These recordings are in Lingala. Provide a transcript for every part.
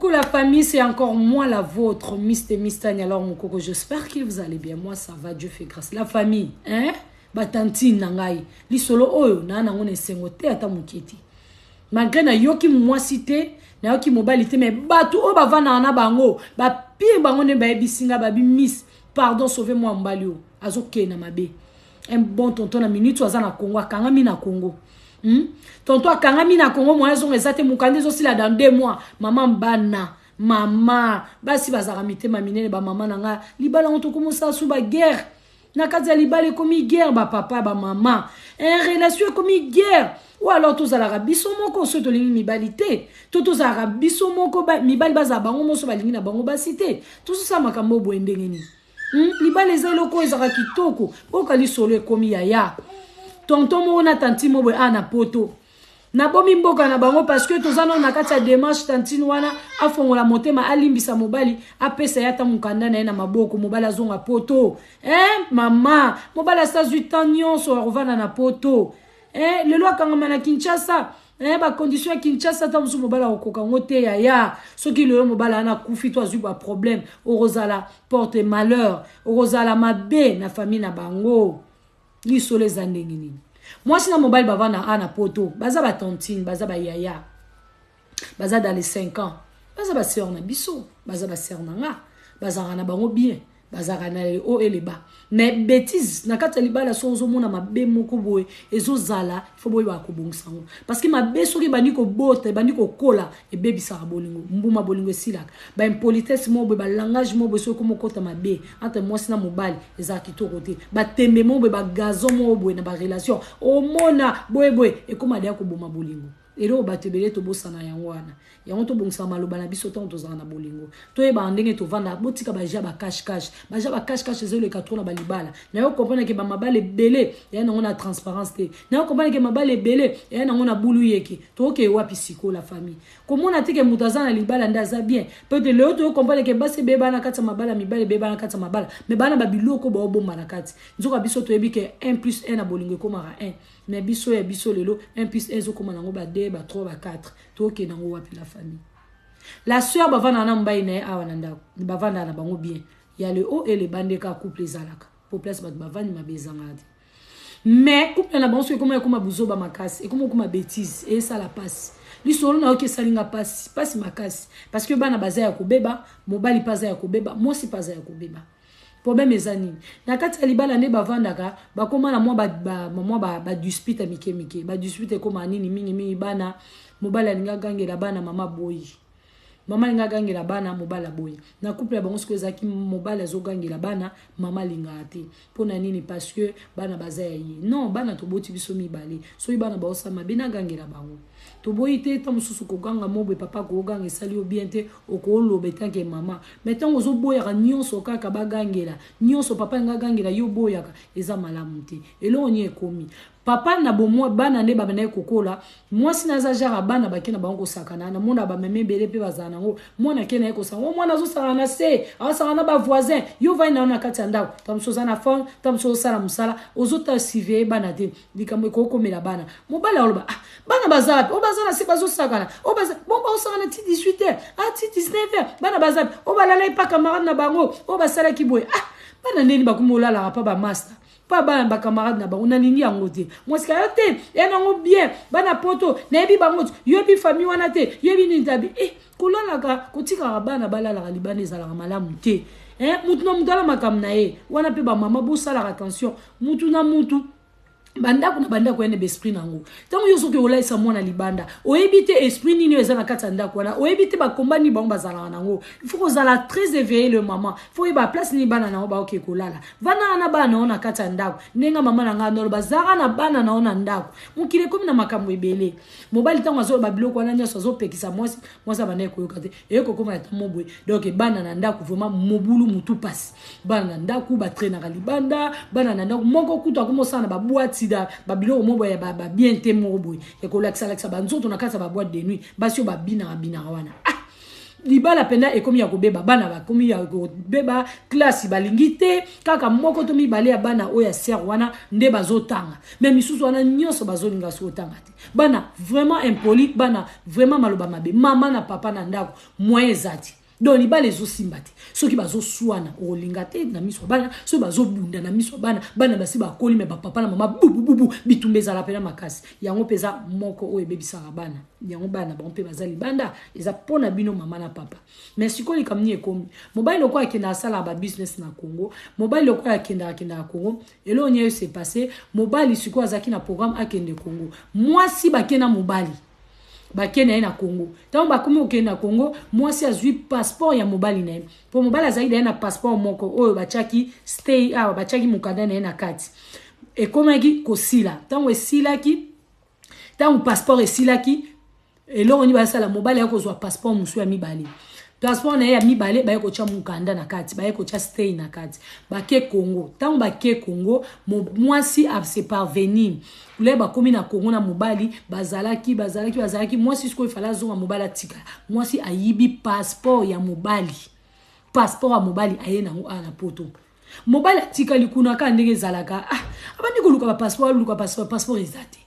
Coucou la famille, c'est encore moi la vôtre, Miss Mistani. Alors mon coco, j'espère que vous allez bien. Moi ça va, Dieu fait grâce. La famille, hein? Batantine na ngai. Lisolo oyo na nango na esengo te ata moke te. Malgré nayoki mwasi te, nayoki mobali te, mais bato oyo bavandaka na bango, bapire bango nde bayebisi nga babi miss, pardon sauve moi mobali oyo azokende na mabe. Un bon tonton na minute aza na Congo, akangami na Congo. Tonton akangami na Congo, moyen azonga eza te, mokanda ezosila dans 2 mois. Mama bana, mama basi bazalaka mitema minene. Bamama na nga, libala ngo tokomosala su baguerre na kati ya libala, ekomi guerre. Bapapa, bamama, relation ekomi guerre. Ou alors tozalaka biso moko soki tolingi mibali te, to tozalaka biso moko, mibali bazala bango moso balingi na bango basi te. Tozosala makambo boye ndenge nini? Libala eza eloko oyo ezalaka kitoko. Boyoka lisolo ekomi yaya tonton moko na tantine mo boye a na Poto. Nabomi mboka na bango parce que toza nano na kati ya démarche. Tantine wana afongola motema, alimbisa mobali, apesa ye ata mokanda na ye na maboko, mobali azonga Poto. Eh, mama, mobali asazwi temps nyonso ya kovanda na Poto. Eh, lelo akangama na Kinshasa. Eh, bacondition ya Kinshasa, ata mosusu mobali akokoka yango te. Yaya, soki lelo mobali wana akufi to azwi baproblème, okozala porte malheur, okozala mabe na famille na bango. Lisolo eza ndenge nini? Mwasi na mobali bavanda a na Poto, baza batantine, baza bayaya, baza dans les 5 ans, baza basœur na biso, baza basœur na nga, bazalaka na bango bien, bazalaka na le haut et le bas. Mais bêtise na kati ya libala, so ozomona mabe moko boye ezozala, ifo boyebaka kobongisa yango, parce que mabe soki ebandi kobota, ebandi kokola, ebebisaka bolingo, mbuma bolingo esilaka. Baimpolitesse moko boye, balangage moko boye, soki komokota mabe entre mwasi na mobali, ezalaka kitoko te. Batembe moko boye, bagazon moko boye na barelation, omona boyeboye ekóma deya koboma bolingo. Eloko bato ebele tobosana yango wana. Yango tobongisaka maloba na biso ntango tozala na bolingo, toyebaka ndenge tovanda. Botika baja bacache-cache, baja bacache-cache ezoleka trop na balibala. Nayo comprendre ke bamabala ebele eya nango na transparence te. Nayo comprendre ke mabala ebele eya nango na bulu yeke. Tokokee wapi sikoyo, la famille? Komona te ke moto aza na libala nde aza bien. Peut-être lelo toyo comprendre ke basi ebele bana kati ya mabala, mibali ebele bana kati ya mabala, mais bana babiloko baobomba na kati. Nzoka biso toyebi ke 1 plus 1 na bolingo ekomaka 1, mais biso ya biso lelo 1 plus 1 ezokóma nango ba 2, ba 3, ba 4. Tokende yango wapi, la famille? La sœur bavandaka na mobali na ye awa na ndako, bavandaka na bango bien. Ya le haut et le bas ndeka couple ezalaka po place bato bavandi, mabe ezangaka te. Mais couple na bango soki ekoma, ekoma buzoba makasi, ekoma okoma bétise, esala mpasi. Lisolo nayoki esalinga mpasi, mpasi makasi, parce que bana baza ya kobeba, mobali mpe aza ya kobeba, mwasi mpe aza ya kobeba. Problème eza nini na kati ya libala? Nde bavandaka, bakóma na mwa badispute ya mike mike. Badispute ekóma nini? Mingimingi bana. Mobali alingi agangela bana, mama boyi. Mama alingi agangela bana, mobali aboyi. Na couple ya bango sikoyo ezalaki mobali azogangela bana, mama alingaka te. Mpo na nini? Parce que bana baza ya ye. Non, bana toboti biso mibale. Soki bana baosala mabe, nagangela bango, toboyi te. Ta mosusu koganga mo boye, papa kooganga esali yo bien te, okoloba etanke mama. Mais ntango ozoboyaka nyonso kaka bagangela nyonso, papa alingi agangela yo, boyaka, eza malamu te. Eloko nini ekomi papa na bomoi? Bana nde babandaki kokola, mwasi na aza genre bana bake na bango kosakana. Namona bameme ebele mpe bazala nango, mwana ake na ye kosaka, o mwana azosaka na se, azosaka na bavoisin. Yo vai na yo na kati ya ndako, ta mosusu oza na phone, ta mosusu ozosala mosala, ozota surveille bana te. Likambo ekokomela bana, mobali aloba: "Ah, bana baza wapi?" "O baza na se, bazosakana." "O baza bon, baosakana ti 18 heures, ah, ti 19 heures. Bana baza wapi?" "O balala epa camarade na bango, o basalaki boye." "Ah, bana ndeni bakomi olalaka mpa bamaster, mpa bana bacamarade na bango? Nalingi yango te." Mwasika yo te, ya nango bien. Bana Poto nayebi bango te, yoyebi famille wana te, yoyebi nini tabi. Eh, kolalaka, kotikaka bana balalaka libanda ezalaka malamu te. Eh, mutu na mutu ala makambo na ye wana. Mpe bamama, bosalaka attention. Mutu na mutu, bandako na bandako ya na baesprit nango. Ntango yo soki olalisa mwana libanda, oyebi te esprit nini oyo eza na kati ya ndako wana, oyebi te bakomba nini bango bazalaka nango. Il faut kozala très éveillé, le maman. Faut oyeba place nini bana nango baoke kolala. Vandaka na bana nango na kati ya ndako. Ndenge mama na ngai nolo bazalaka na bana nango na ndako. Mokili ekomi na makambo ebele. Mobali ntango azoloba biloko wana nyonso, azopekisa mwasi, mwasi abandaki koyoka te. Eye kokóma na ntango boye, donc bana na ndako vraiment mobulu, mutu pasi. Bana na ndako batraînaka libanda. Bana na ndako moko kutu akomosala na baboîte, babiloko moko boye ya babien te, moko boye ya kolakisalakisa banzoto na kati ya baboîte de nuit. Basi oyo babinaka binaka wana, ah. Libala mpenza ekomi ya kobeba, bana bakomi ya kobeba, classe balingi te. Kaka moko to mibale ya bana oyo ya sœur wana nde bazotanga, mais misusu wana nyonso bazolinga soki otanga te. Bana vraiment impoli, bana vraiment maloba mabe, mama na papa na ndako moyen eza te. Donc libala ezosimba te. Soki bazoswana, okolinga te na miso ya bana. Soki bazobunda na miso ya bana, bana basi bakoli, mais bapapa na mama bubububu, bitumba ezala mpena makasi. Yango mpe eza moko oyo ebebisaka bana. Yango bana bango mpe baza libanda, eza mpo na bino mama na papa. Mais sikoyo likambo nini ekomi? Mobali lokola akendaka, asalaka babusiness na Congo. Mobali lokola akendaka, akendaka Congo, eloko nini se passe? Mobali sikoyo azalaki na programme akende Congo. Mwasi bake na mobali, bakende na ye na Congo. Ntango bakomi kokende na Congo, mwasi azwi passeport ya mobali na ye, mpo mobali azalaki na ye na passeport moko oyo batiaki stay awa, batiaki mokanda na ye na kati. Ekomaki kosila. Ntango esilaki, ntango passeport esilaki, eloko nini basala? Mobali ya kozwa passeport mosusu ya mibale. Passeport na ye ya mibale, baye kotya mokanda na kati, baye kotya stay na kati, bake Congo. Ntango bake Congo, mwasi ase parvenir le bakomi na Congo na mobali, bazalaki bazalaki bazalaki. Mwasi sikoyo efale azonga, mobali atikala. Mwasi ayibi passeport ya mobali. Passeport ya mobali aye nango awa na Poto. Mobali atikali kuna kaka ndenge ezalaka. Ah, abandi koluka bapasseport, aluka passeport, passeport eza te.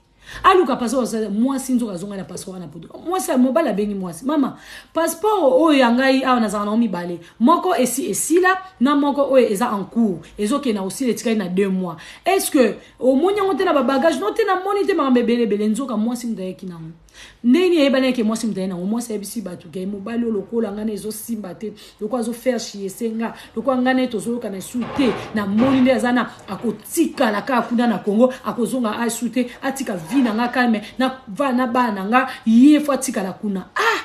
Aluka passeport, mwasi nzoka azonga na passeport na Poto. Mwasi, mobali abengi mwasi: "Mama, passeport oyo ya ngai awa, nazalaka nango mibale, moko esi esila na moko oyo eza en cours, ezokende kosila, etikali na 2 mois. Est ce que omoni yango te na babagage?" "No te, namoni te." Makambo ebele ebele. Nzoka mwasi moto ayeki nango. Ndenge nini eyebani yeke mwasi moto aye nango? Mwasi ayebisi bato ke mobali oyo, lokola ngai na ezosimba te, lokola azofaire chier nga, lokola ngai na ye tozoyoka na esu te, namoni nde aza na akotikala kaka kuna na Congo, akozonga asu te, atika vie na nga calme na bana na nga, ye faut atikala kuna. Ah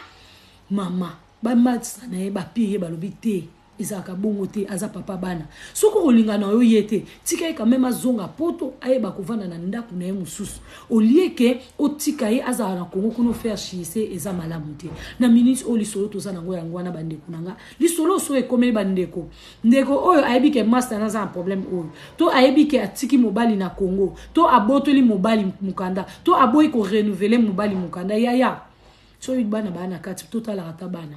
mama, bamatisa na ye bapire ye, balobi te, ezalaka bongo te, aza papa bana. Soki okolinga na yo ye te, tika ye quand même azonga Poto, ayeba kovanda na ndako na ye mosusu, olie ke otika ye azala na Kongo kuna, ofaire chier, eza malamu te. Na minute oyo, lisolo toza nango yango wana, bandeko na nga. Lisolo so ekomeli bandeko, ndeko oyo ayebi ke master na aza na problème oyo, to ayebi ke atiki mobali na Congo, to abotoli mobali mokanda, to aboyi korenouveler mobali mokanda. Yaya, soki bana baya na kati, totalaka ata bana,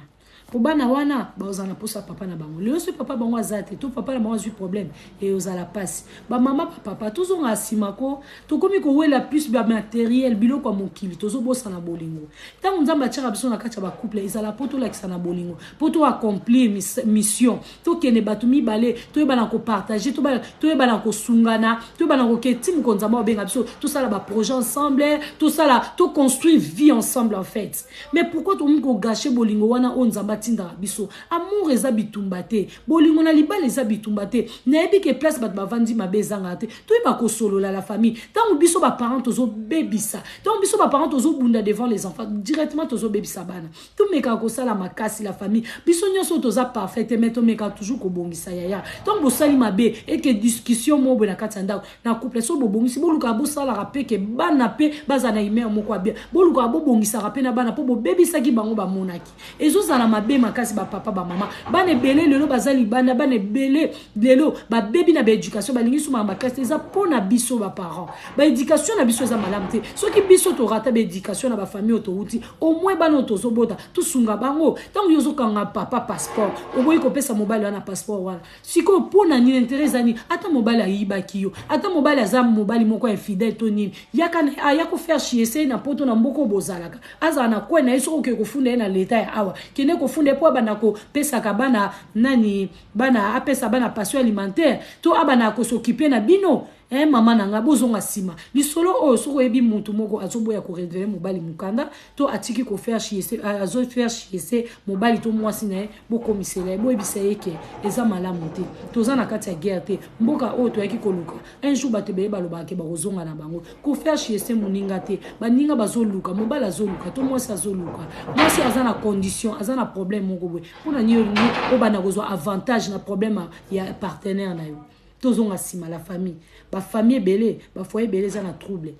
po bana wana bazala na mposa papa na bango. Lelo soki papa bango aza te, to papa na bango azwi problème, ezala mpasi. Bamama, bapapa, tozonga nsima ko. Tokomi kowela plus bamatériel, biloko ya mokili, tozobosana bolingo. Ntango Nzambe atiaka biso na kati ya bacouple, ezala mpo tolakisa na bolingo, mpo toaccomplir mission, tokende bato mibale, toyebana kopartager, toyebana kosungana, toyebana koke ti mokonzi Nzambe abenga biso, tosala baprojet ensemble, tosala, toconstruire vie ensemble en fait. Mais pourquoi tokomi kogâcher bolingo wana oyo Nzambe atindaka biso? Amour eza bitumba te, bolingo na libala eza bitumba te. Nayebi ke place bato bavandi mabe ezangaka te. Toyeba kosolola, la famille. Ntango biso baparent tozobebisa, ntango biso baparent tozobunda devant les enfants, directement tozobebisa bana. Tomekaka kosala makasi, la famille. Biso nyonso toza parfait te, mais tomekaka toujours kobongisa. Yaya, ntango bosali mabe, eke discussion moko boye na kati ya ndako, na couple, so bobongisi, bolukaka bosalaka mpe ke bana mpe bazala na humeur moko ya bien. Bolukaka bobongisaka mpe na bana, mpo bobebisaki bango, bamonaki ezozala mabe makasi. Bapapa, bamama, bana ebele lelo baza libanda, bana ebele lelo babebi na baéducation, balingi sumaka baklasse. Eza mpo na biso baparent, baéducation na biso eza malamu te. Soki biso torata baéducation na bafamille oyo towuti, au moins bana oyo tozobota, tosunga bango. Ntango yo ozokanga papa passeport, oboyi kopesa mobali wana passeport wana, sikoyo mpo na nini? Intérêt eza nini? Ata mobali ayibaki yo, ata mobali aza mobali moko infidèle to nini, yaka aya kofaire chier na Poto, na mboka oyo bozalaka, azala na kwe na ye. Soki okende kofunda ye na leta ya awa, kende kofunda ye mpo abanda kopesaka bana nani, bana apesa bana pension alimentaire, to abanda kos'occuper na bino. Mama na nga, bozonga nsima. Lisolo oyo, soki oyebi mutu moko azoboya korenouveler mobali mokanda, to atiki kofaire chier, azofaire chier mobali to mwasi na ye, bokomisela ye, boyebisa ye ke eza malamu te. Toza na kati ya guerre te. Mboka oyo toyaki koluka, un jour bato ebele balobaka ke bakozonga na bango. Kofaire chier moninga te. Baninga bazoluka, mobali azoluka to mwasi azoluka, mwasi aza na condition, aza na problème moko boye, mpona nini olingi obanda kozwa avantage na problème ya partenaire na yo? Tozonga nsima, la famille. Bafamille ebele, bafoyer ebele eza na trouble.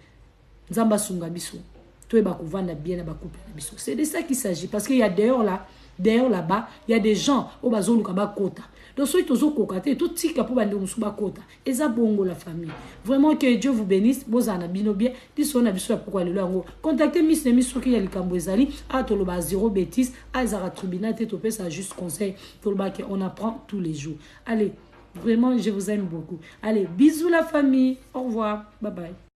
Nzambe asunga biso. Toyeba kovanda bien na bacouple na biso. C'est de ça qu'il s'agit, parce que y a dehors là, dehors là-bas, il y a des gens oyo bazoluka bakota. Donc soki tozokoka te, totika mpo bandeko mosusu bakota. Eza bongo, la famille. Vraiment, que Dieu vous bénisse. Bozala na bino bien. Biso na biso ya pokwa lelo yango, contacte Miss Nemi soki ya likambo ezali. A toloba zéro bêtise, a ezalaka tribunal te, topesa juste conseil. Tolobaki, on apprend tous les jours. Allez, vraiment, je vous aime beaucoup. Allez, bisous la famille, au revoir, bye bye.